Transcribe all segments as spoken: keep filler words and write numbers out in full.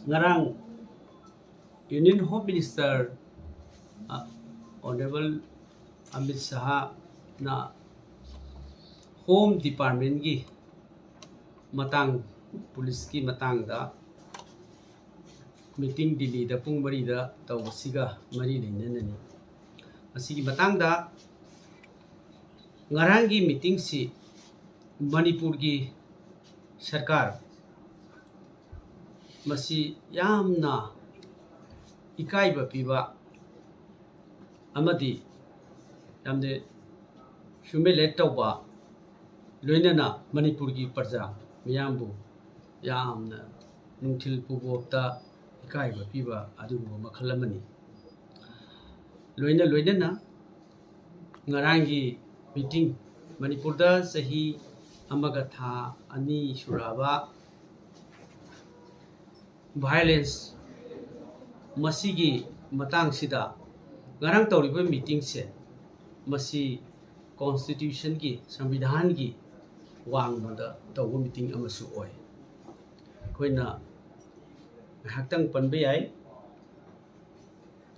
ꯉꯔꯥꯡ Union Home Minister, ꯑ, Honorable Amit ꯁꯍꯥꯅ Home Departmentꯀꯤ ꯃꯇꯥꯡ, ꯄꯨꯂꯤꯁꯀꯤ ꯃꯇꯥꯡꯗ meeting ꯗꯤꯜꯂꯤꯗ ꯄꯨꯡ ꯃꯔꯤꯗ ꯇꯧꯕꯁꯤꯒ ꯃꯔꯤ ꯂꯩꯅꯅꯅꯤ꯫ ꯃꯁꯤꯒꯤ ꯃꯇꯥꯡꯗ ꯉꯔꯥꯡꯒꯤ meetingꯁꯤ ꯃꯅꯤꯄꯨꯔꯒꯤ ꯁꯔꯀꯥꯔ ꯃꯁꯤ ꯌꯥꯝꯅ ꯏꯀꯥꯏꯕ ꯄꯤꯕ ꯑꯃꯗꯤ ꯌꯥꯝꯅ humiliate ꯇꯧꯕ, ꯂꯣꯏꯅꯅ ꯃꯅꯤꯄꯨꯔꯒꯤ ꯄ꯭ꯔꯖꯥ ꯃꯤꯌꯥꯝꯕꯨ ꯌꯥꯝꯅ ꯅꯨꯡꯊꯤꯜ ꯄꯨꯕꯣꯛꯇ ꯏꯀꯥꯏꯕ ꯄꯤꯕ ꯑꯗꯨꯒꯨꯝꯕ ꯃꯈꯜ ꯑꯃꯅꯤ꯫ ꯂꯣꯏꯅ ꯂꯣꯏꯅꯅ ꯉꯔꯥꯡꯒꯤ meeting, ꯃꯅꯤꯄꯨꯔꯗ ꯆꯍꯤ ꯑꯃꯒ ꯊꯥ ꯑꯅꯤ ꯁꯨꯔꯛꯑꯕ violence ꯃꯁꯤꯒꯤ ꯃꯇꯥꯡꯁꯤꯗ ꯉꯔꯥꯡ ꯇꯧꯔꯤꯕ meetingꯁꯦ, ꯃꯁꯤ constitutionꯒꯤ, ꯁꯪꯕꯤꯙꯥꯟꯒꯤ ꯋꯥꯡꯃꯗ ꯇꯧꯕ meeting ꯑꯃꯁꯨ ꯑꯣꯏ꯫ ꯑꯩꯈꯣꯏꯅ ꯉꯥꯏꯍꯥꯛꯇꯪ ꯄꯟꯕ ꯌꯥꯏ꯫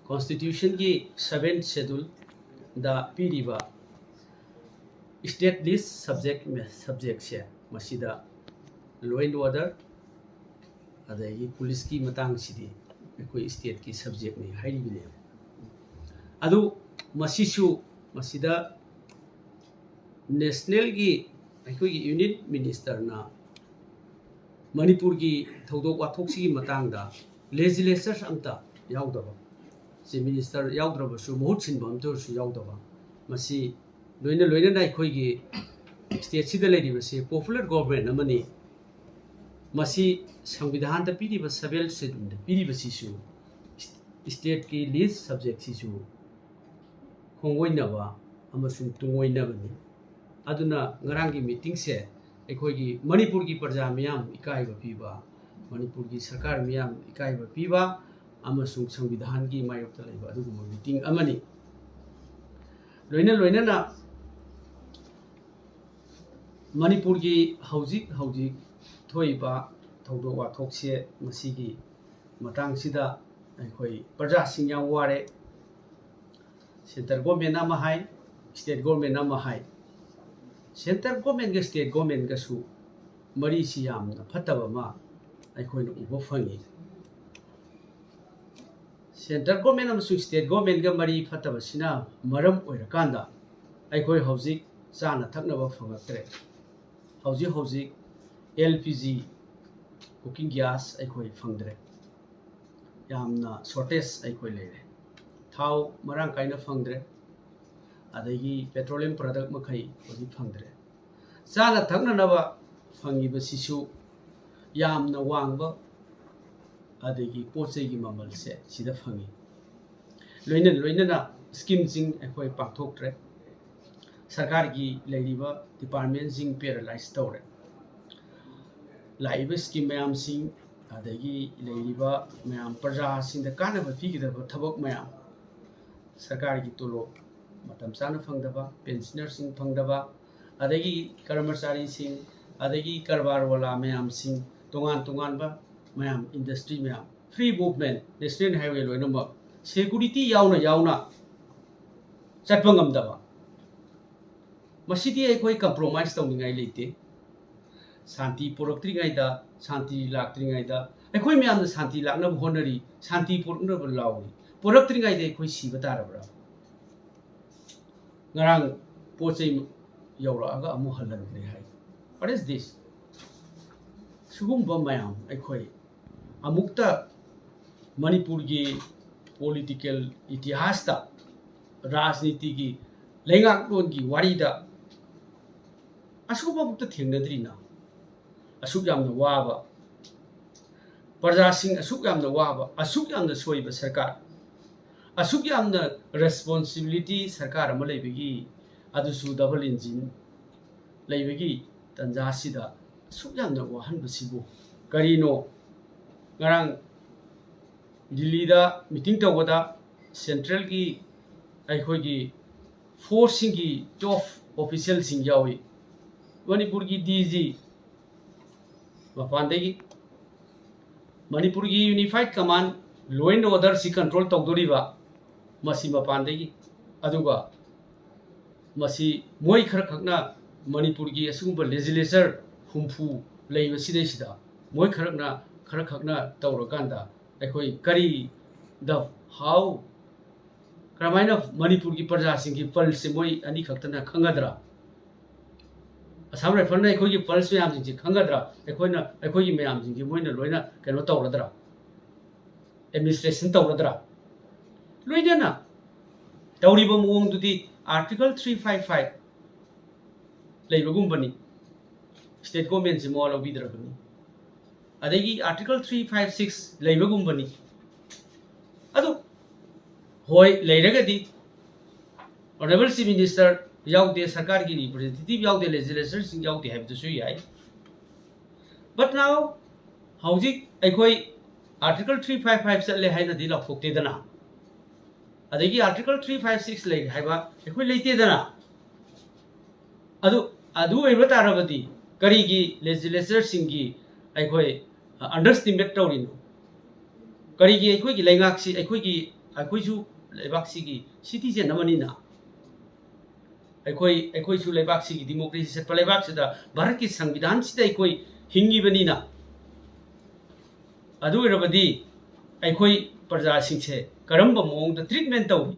Constitutionꯒꯤ seventh scheduleꯗ ꯄꯤꯔꯤꯕ state least subject, subjectꯁꯦ, ꯃꯁꯤꯗ law and order, ꯑꯗꯒꯤ ꯄꯨꯂꯤꯁꯀꯤ ꯃꯇꯥꯡꯁꯤꯗꯤ ꯑꯩꯈꯣꯏ stateꯀꯤ subjectꯅꯤ ꯍꯥꯏꯔꯤꯕꯅꯦꯕ꯫ ꯑꯗꯨ ꯃꯁꯤꯁꯨ, ꯃꯁꯤꯗ nationalꯒꯤ, ꯑꯩꯈꯣꯏꯒꯤ Union Ministerꯅ ꯃꯅꯤꯄꯨꯔꯒꯤ ꯊꯧꯗꯣꯛ ꯋꯥꯊꯣꯛꯁꯤꯒꯤ ꯃꯇꯥꯡꯗ legislature ꯑꯝꯇ ꯌꯥꯎꯗꯕ, Chief Minister ꯌꯥꯎꯗ꯭ꯔꯕꯁꯨ ꯃꯍꯨꯠ ꯁꯤꯟꯕ ꯑꯝꯇ ꯑꯣꯏꯔꯁꯨ ꯌꯥꯎꯗꯕ, ꯃꯁꯤ ꯂꯣꯏꯅ ꯂꯣꯏꯅꯅ ꯑꯩꯈꯣꯏꯒꯤ stateꯁꯤꯗ ꯂꯩꯔꯤꯕꯁꯤ popular government ꯑꯃꯅꯤ꯫ ꯃꯁꯤ ꯁꯪꯕꯤꯙꯥꯟꯗ ꯄꯤꯔꯤꯕ seventh scheduleꯗ ꯄꯤꯔꯤꯕꯁꯤꯁꯨ stateꯀꯤ least subjectꯁꯤꯁꯨ ꯈꯣꯡꯒꯣꯏꯅꯕ ꯑꯃꯁꯨꯡ ꯇꯨꯡꯑꯣꯏꯅꯕꯅꯤ꯫ ꯑꯗꯨꯅ ꯉꯔꯥꯡꯒꯤ meetingꯁꯦ ꯑꯩꯈꯣꯏꯒꯤ ꯃꯅꯤꯄꯨꯔꯒꯤ ꯄ꯭ꯔꯖꯥ ꯃꯤꯌꯥꯝ ꯏꯀꯥꯏꯕ ꯄꯤꯕ, ꯃꯅꯤꯄꯨꯔꯒꯤ ꯁꯔꯀꯥꯔ ꯃꯤꯌꯥꯝ ꯏꯀꯥꯏꯕ ꯄꯤꯕ ꯑꯃꯁꯨꯡ ꯁꯪꯕꯤꯙꯥꯟꯒꯤ ꯃꯥꯌꯣꯛꯇ ꯂꯩꯕ ꯑꯗꯨꯒꯨꯝꯕ meeting ꯑꯃꯅꯤ꯫ ꯂꯣꯏꯅ ꯂꯣꯏꯅꯅ ꯃꯅꯤꯄꯨꯔꯒꯤ ꯍꯧꯖꯤꯛ ꯍꯧꯖꯤꯛ ꯊꯣꯛꯏꯕ ꯊꯧꯗꯣꯛ ꯋꯥꯊꯣꯛꯁꯦ, ꯃꯁꯤꯒꯤ ꯃꯇꯥꯡꯁꯤꯗ ꯑꯩꯈꯣꯏ ꯄ꯭ꯔꯖꯥꯁꯤꯡ ꯌꯥꯝ ꯋꯥꯔꯦ꯫ ꯁꯦꯟꯇꯔ ꯒꯣꯔꯃꯦꯟ ꯑꯃ ꯍꯥꯏ, ꯁ꯭ꯇꯦꯠ ꯒꯣꯔꯃꯦꯟ ꯑꯃ ꯍꯥꯏ꯫ ꯁꯦꯟꯇꯔ ꯒꯣꯔꯃꯦꯟꯒ ꯁ꯭ꯇꯦꯠ ꯒꯣꯔꯃꯦꯟꯒꯁꯨ ꯃꯔꯤꯁꯤ ꯌꯥꯝꯅ ꯐꯠꯇꯕ ꯑꯃ ꯑꯩꯈꯣꯏꯅ ꯎꯕ ꯐꯪꯉꯤ꯫ ꯁꯦꯟꯇꯔ ꯒꯣꯔꯃꯦꯟ ꯑꯃꯁꯨꯡ ꯁ꯭ꯇꯦꯠ ꯒꯣꯔꯃꯦꯟꯒ ꯃꯔꯤ ꯐꯠꯇꯕꯁꯤꯅ ꯃꯔꯝ ꯑꯣꯏꯔꯀꯥꯟꯗ ꯑꯩꯈꯣꯏ ꯍꯧꯖꯤꯛ ꯆꯥꯅ ꯊꯛꯅꯕ ꯐꯪꯉꯛꯇ꯭ꯔꯦ꯫ ꯍꯧꯖꯤꯛ ꯍꯧꯖꯤꯛ L P G cooking gas ꯑꯩꯈꯣꯏ ꯐꯪꯗ꯭ꯔꯦ꯫ ꯌꯥꯝꯅ shortage ꯑꯩꯈꯣꯏ ꯂꯩꯔꯦ꯫ ꯊꯥꯎ ꯃꯔꯥꯡ ꯀꯥꯏꯅ ꯐꯪꯗ꯭ꯔꯦ꯫ ꯑꯗꯒꯤ petroleum product ꯃꯈꯩ ꯍꯧꯖꯤꯛ ꯐꯪꯗ꯭ꯔꯦ꯫ ꯆꯥꯅ ꯊꯛꯅꯅꯕ ꯐꯪꯉꯤꯕꯁꯤꯁꯨ ꯌꯥꯝꯅ ꯋꯥꯡꯕ, ꯑꯗꯒꯤ ꯄꯣꯠ ꯆꯩꯒꯤ ꯃꯃꯜꯁꯦ ꯁꯤꯗ ꯐꯪꯉꯤ꯫ ꯂꯣꯏꯅ ꯂꯣꯏꯅꯅ schemeꯁꯤꯡ ꯑꯩꯈꯣꯏ ꯄꯥꯡꯊꯣꯛꯇ꯭ꯔꯦ꯫ ꯁꯔꯀꯥꯔꯒꯤ ꯂꯩꯔꯤꯕ departmentꯁꯤꯡ paralyze ꯇꯧꯔꯦ꯫ ꯂꯥꯛꯏꯕ scheme ꯃꯌꯥꯝꯁꯤꯡ, ꯑꯗꯒꯤ ꯂꯩꯔꯤꯕ ꯃꯌꯥꯝ ꯄ꯭ꯔꯖꯥꯁꯤꯡꯗ ꯀꯥꯟꯅꯕ ꯄꯤꯒꯗꯕ ꯊꯕꯛ ꯃꯌꯥꯝ, ꯁꯔꯀꯥꯔꯒꯤ ꯇꯣꯂꯣꯞ ꯃꯇꯝ ꯆꯥꯅ ꯐꯪꯗꯕ, pensionerꯁꯤꯡ ꯐꯪꯗꯕ, ꯑꯗꯒꯤ ꯀꯔꯃꯆꯥꯔꯤꯁꯤꯡ, ꯑꯗꯒꯤ ꯀꯔꯕꯥꯔ ꯋꯥꯂꯥ ꯃꯌꯥꯝꯁꯤꯡ, ꯇꯣꯉꯥꯟ ꯇꯣꯉꯥꯟꯕ ꯃꯌꯥꯝ, industry ꯃꯌꯥꯝ, free movement, national highway ꯂꯣꯏꯅꯃꯛ security ꯌꯥꯎꯅ ꯌꯥꯎꯅ ꯆꯠꯄ ꯉꯝꯗꯕ, ꯃꯁꯤꯗꯤ ꯑꯩꯈꯣꯏ compromise ꯇꯧꯅꯤꯡꯉꯥꯏ ꯂꯩꯇꯦ꯫ ꯁꯥꯟꯇꯤ ꯄꯨꯔꯛꯇ꯭ꯔꯤꯉꯩꯗ, ꯁꯥꯟꯇꯤ ꯂꯥꯛꯇ꯭ꯔꯤꯉꯩꯗ, ꯑꯩꯈꯣꯏ ꯃꯌꯥꯝꯅ ꯁꯥꯟꯇꯤ ꯂꯥꯛꯅꯕ ꯍꯣꯠꯅꯔꯤ, ꯁꯥꯟꯇꯤ ꯄꯨꯔꯛꯅꯕ ꯂꯥꯎꯔꯤ꯫ ꯄꯨꯔꯛꯇ꯭ꯔꯤꯉꯩꯗ ꯑꯩꯈꯣꯏ ꯁꯤꯕ ꯇꯥꯔꯕ꯭ꯔꯥ? ꯉꯔꯥꯡ ꯄꯣꯠ ꯆꯩ ꯌꯧꯔꯛꯑꯒ ꯑꯃꯨꯛ ꯍꯜꯍꯟꯈ꯭ꯔꯦ ꯍꯥꯏ꯫ What is this? ꯁꯤꯒꯨꯝꯕ ꯃꯌꯥꯝ ꯑꯩꯈꯣꯏ ꯑꯃꯨꯛꯇ ꯃꯅꯤꯄꯨꯔꯒꯤ political ꯏꯇꯤꯍꯥꯁꯇ, ꯔꯥꯖꯅꯤꯇꯤꯒꯤ ꯂꯩꯉꯥꯛꯂꯣꯟꯒꯤ ꯋꯥꯔꯤꯗ ꯑꯁꯤꯒꯨꯝꯕ ꯑꯃꯨꯛꯇ ꯊꯦꯡꯅꯗ꯭ꯔꯤꯅ꯫ ꯑꯁꯨꯛ ꯌꯥꯝꯅ ꯋꯥꯕ, ꯄ꯭ꯔꯖꯥꯁꯤꯡ ꯑꯁꯨꯛ ꯌꯥꯝꯅ ꯋꯥꯕ, ꯑꯁꯨꯛ ꯌꯥꯝꯅ ꯁꯣꯏꯕ ꯁꯔꯀꯥꯔ, ꯑꯁꯨꯛ ꯌꯥꯝꯅ responsibility ꯁꯔꯀꯥꯔ ꯑꯃ ꯂꯩꯕꯒꯤ, ꯑꯗꯨꯁꯨ double engine ꯂꯩꯕꯒꯤ ꯇꯟꯖꯥꯁꯤꯗ ꯑꯁꯨꯛ ꯌꯥꯝꯅ ꯋꯥꯍꯟꯕꯁꯤꯕꯨ ꯀꯔꯤꯅꯣ? ꯉꯔꯥꯡ ꯗꯤꯜꯂꯤꯗ meeting ꯇꯧꯕꯗ centralꯒꯤ ꯑꯩꯈꯣꯏꯒꯤ forceꯁꯤꯡꯒꯤ top officialꯁꯤꯡ ꯌꯥꯎꯏ꯫ ꯃꯅꯤꯄꯨꯔꯒꯤ D G ꯃꯄꯥꯟꯗꯒꯤ, ꯃꯅꯤꯄꯨꯔꯒꯤ Unified Command, law and order ꯁꯤ control ꯇꯧꯗꯣꯔꯤꯕ ꯃꯁꯤ ꯃꯄꯥꯟꯗꯒꯤ, ꯑꯗꯨꯒ ꯃꯁꯤ ꯃꯣꯏ ꯈꯔꯈꯛꯅ, ꯃꯅꯤꯄꯨꯔꯒꯤ ꯑꯁꯤꯒꯨꯝꯕ legislature ꯍꯨꯝꯐꯨ ꯂꯩꯕꯁꯤꯗꯩꯁꯤꯗ ꯃꯣꯏ ꯈꯔꯅ, ꯈꯔꯈꯛꯅ ꯇꯧꯔꯀꯥꯟꯗ ꯑꯩꯈꯣꯏ ꯀꯔꯤ, the how, ꯀꯔꯝꯍꯥꯏꯅ ꯃꯅꯤꯄꯨꯔꯒꯤ ꯄ꯭ꯔꯖꯥꯁꯤꯡꯒꯤ pulse ꯁꯦ ꯃꯣꯏ ꯑꯅꯤꯈꯛꯇꯅ ꯈꯪꯒꯗ꯭ꯔꯥ? ꯑꯁꯥꯝ ꯔꯥꯏꯐꯜꯅ ꯑꯩꯈꯣꯏꯒꯤ pulse ꯃꯌꯥꯝꯁꯤꯡꯁꯦ ꯈꯪꯒꯗ꯭ꯔꯥ? ꯑꯩꯈꯣꯏꯅ, ꯑꯩꯈꯣꯏꯒꯤ ꯃꯌꯥꯝꯁꯤꯡꯁꯦ ꯃꯣꯏꯅ ꯂꯣꯏꯅ ꯀꯩꯅꯣ ꯇꯧꯔꯗ꯭ꯔꯥ? Administration ꯇꯧꯔꯗ꯭ꯔꯥ? ꯂꯣꯏꯅꯅ ꯇꯧꯔꯤꯕ ꯃꯑꯣꯡꯗꯨꯗꯤ Article three five five ꯂꯩꯕꯒꯨꯝꯕꯅꯤ꯫ State government ꯁꯤ ꯃꯋꯥ ꯂꯧꯕꯤꯗ꯭ꯔꯕꯅꯤ꯫ ꯑꯗꯒꯤ Article three five six ꯂꯩꯕꯒꯨꯝꯕꯅꯤ꯫ ꯑꯗꯨ ꯍꯣꯏ, ꯂꯩꯔꯒꯗꯤ Honourable Chief Minister ꯌꯥꯎꯗꯦ, ꯁꯔꯀꯥꯔꯒꯤ representative ꯌꯥꯎꯗꯦ, legislature ꯁꯤꯡ ꯌꯥꯎꯗꯦ ꯍꯥꯏꯕꯗꯨꯁꯨ ꯌꯥꯏ꯫ But now ꯍꯧꯖꯤꯛ ꯑꯩꯈꯣꯏ Article three five five ꯆꯠꯂꯦ ꯍꯥꯏꯅꯗꯤ ꯂꯥꯎꯊꯣꯛꯇꯦꯗꯅ, ꯑꯗꯒꯤ Article three five six ꯂꯩꯔꯦ ꯍꯥꯏꯕ ꯑꯩꯈꯣꯏ ꯂꯩꯇꯦꯗꯅ꯫ ꯑꯗꯨ, ꯑꯗꯨ ꯑꯣꯏꯕ ꯇꯥꯔꯕꯗꯤ ꯀꯔꯤꯒꯤ legislature ꯁꯤꯡꯒꯤ ꯑꯩꯈꯣꯏ underestimate ꯇꯧꯔꯤꯅꯣ? ꯀꯔꯤꯒꯤ ꯑꯩꯈꯣꯏꯒꯤ ꯂꯩꯉꯥꯛꯁꯤ, ꯑꯩꯈꯣꯏꯒꯤ, ꯑꯩꯈꯣꯏꯁꯨ ꯂꯩꯕꯥꯛꯁꯤꯒꯤ citizen ꯑꯃꯅꯤꯅ, ꯑꯩꯈꯣꯏ, ꯑꯩꯈꯣꯏꯁꯨ ꯂꯩꯕꯥꯛꯁꯤꯒꯤ democracy ꯆꯠꯄ ꯂꯩꯕꯥꯛꯁꯤꯗ, ꯚꯥꯔꯠꯀꯤ ꯁꯪꯕꯤꯙꯥꯟꯁꯤꯗ ꯑꯩꯈꯣꯏ ꯍꯤꯡꯉꯤꯕꯅꯤꯅ, ꯑꯗꯨ ꯑꯣꯏꯔꯕꯗꯤ ꯑꯩꯈꯣꯏ ꯄ꯭ꯔꯖꯥꯁꯤꯡꯁꯦ ꯀꯔꯝꯕ ꯃꯑꯣꯡꯗ treatment ꯇꯧꯏ?